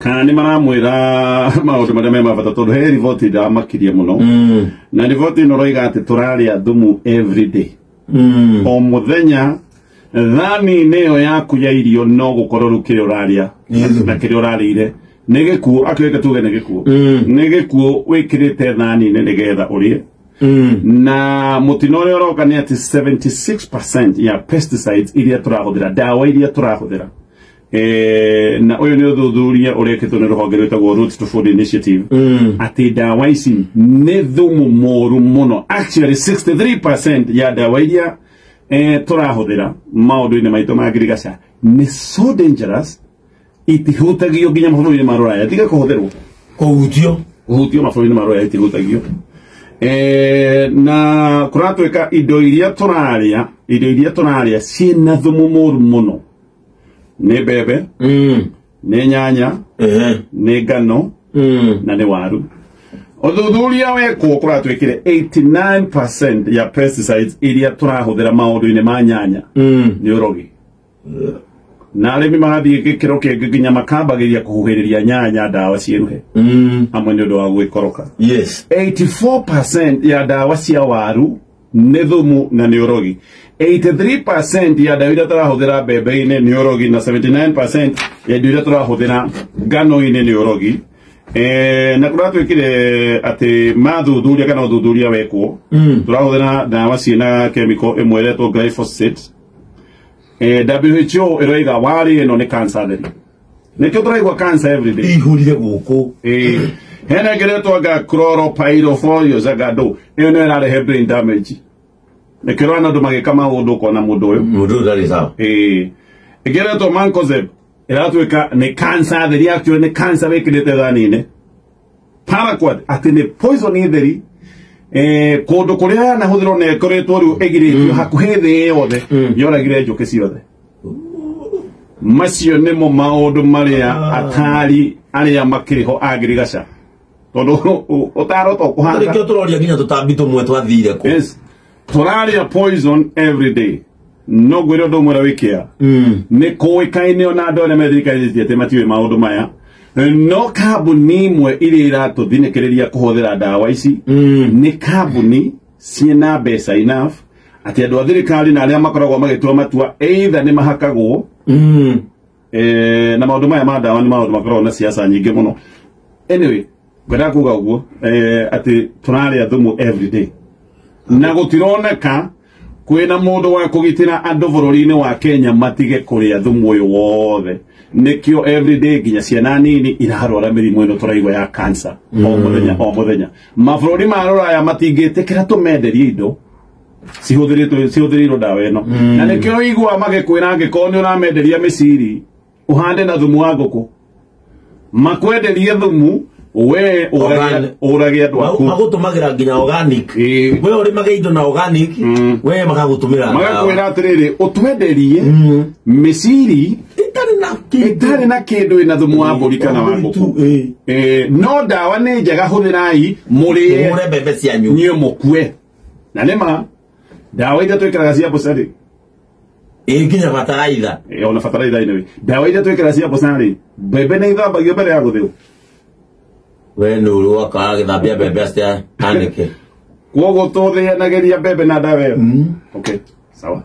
Kana nĩ maramwĩra maũndũ marĩa me ma bata, tondũ he riboti ndamakirie mũno. Na riboti ĩno roiga atĩ tũrarĩa thumu every day. O mũthenya thani-inĩ ĩyo yaku ya irio no gũkorwo rĩu kĩrĩa ũrarĩa na kĩrĩa ũrarĩire nĩ gĩkuũ, akĩreke tuge nĩ gĩkuũ. Nĩ gĩkuũ wĩkĩrĩte thani-inĩ nĩgetha ũrĩe. Na mũtino ũrĩa ũroka nĩ atĩ 76% ya pesticides iria tũrahũthĩra, ndawa iria tũrahũthĩra, na ũyũ nĩ ũthuthuria ũrekĩtwo nĩ rũhonge rwĩtagwo Roots to Food Initiative, atĩ ndawa ici nĩ thumu mũru mũno. Actually 63% ya ndawa iria tũrahũthĩra maũndũ-inĩ maitũ ma ngirigaca nĩ so dangerous itihutagio nginya mabũrũri-inĩ ma rũraya, tiga kũhũthĩrwo, kũhutio, kũhutio mabũrũri-inĩ ma rũraya itihutagio. Na kũratuĩka indo iria tũrarĩa, indo iria tũrarĩa ciĩna thumu mũru mũno nĩ mbembe, nĩ nyanya, nĩ ngano, na nĩ waru. Ũthuthuria wekwo kũratuĩkire 89% ya pesticides iria tũrahũthĩra maũndũ-inĩ ma nyanya nĩ ũrogi. Na arĩmi magathiĩ gĩkĩro kĩngĩ nginya makambagĩria kũhuhĩrĩria nyanya ndawa ciĩruhe hamwe nĩ ũndũ wa gwĩkoroka. 84% ya ndawa cia waru nĩ thumu na nĩ ũrogi. 83% ya ndawa iria tũrahũthĩra mbembe-inĩ nĩ ũrogi, na 79% ya indo iria tũrahũthĩra ngano-inĩ nĩ ũrogi. Na kũratuĩkire atĩ mathuthuria kana ũthuthuria wekwo, tũrahũthĩra ndawa ciĩna chemical ĩmwe ĩretwo glyphosate. WHO ĩroiga warĩ ĩno nĩ cancer theri, nĩkĩo tũraigua cancer every day. Ihũrire gũkũ. Hena ĩngĩ ĩretwo anga chlorpyrifos, anga ndũ ĩyo nĩyo ĩrarehe brain damage, nĩkĩo ũrona andũ magĩka maũndũ ũkona mũndũ ũyũ mũndũ ũyũ ndarĩ sawa. Ĩngĩ ĩretwo mancozeb ĩratuĩka nĩ cancer theri, actually nĩ cancer wĩkĩrĩte thani-inĩ. Paraquat atĩ nĩ poison theri, kũndũ kũrĩa yanahũthĩrwo na ĩkoretwo rĩu ĩgirĩtio hakuhĩ thĩ yothe, yoragire njũkĩ ciothe. Macio nĩmo maũndũ marĩa atari arĩa makĩrĩ ho a ngirigaca, tondũ ũtaro to kũhanga. Nĩkĩo tũroria nginya tũtambi tũmwe twathire kũ. Yes, tũrarĩa poison every day. No ngwĩre ũndũ ũmwe ũrĩa wĩkĩa nĩ kũĩkaine ona andũ arĩa me thirikari atĩ matiũĩ maũndũ maya, no kambuni imwe iria iratũthinĩkĩrĩria kũhũthĩra ndawa ici nĩ kambuni ciĩna mbeca enough atĩ andũ a thirikari na arĩa makoragwo magĩtua matua either nĩ mahakagwo. Na maũndũ maya ma ndawa nĩ maũndũ makoragwo na siasa nyingĩ mũno. Anyway, ngwendaga kuga ũguo, atĩ tũrarĩa thumu every day na gũtironeka kwĩna mũndũ wa kũgitĩra andũ bũrũri-inĩ wa Kenya matige kũrĩa thumu ũyũ wothe. Nĩkĩo everyday nginya ciana nini irarwara mĩrimũ ĩno tũraigua ya cancer o mũthenya o mũthenya. Mabũrũri ma rũraya matingĩtĩkĩra tũmenderie indo cihũthĩrĩtwo, cihũthĩrĩirwo ndawa ĩno. Na nĩkĩo ũiguaga magĩkwĩra angĩkorwo nĩ ũramenderia mĩciri ũhande na thumu wa ngũkũ, makwenderie thumu we ũrage andũ aku. Magũtũmagĩra nginya organic. We ũrĩmage indo na organic, we magagũtũmĩra. Magakwĩra atĩrĩrĩ, ũtwenderie mĩciri ĩtarĩ na kĩndũ, ĩtarĩ na kĩndũ, ĩna thumu wa mbũri kana wa ngũkũ. No ndawa nĩ njega, hũthĩrai mũrĩe, mũre mbembe cianyu, nyue mũkue. Na nĩma ndawa iria twĩkĩraga cia mboca-rĩ, ĩ nginya bataraitha. Ona bataraitha, anyway, ndawa iria twĩkĩraga cia mboca-rĩ, mbembe nĩ ithambagio mbere ya gũthĩo? We nĩ ũrĩ wakaga gĩthambia mbembe cia anĩke? Koguo tũthĩanagĩria mbembe na ndawa ĩyo. Okay, sawa.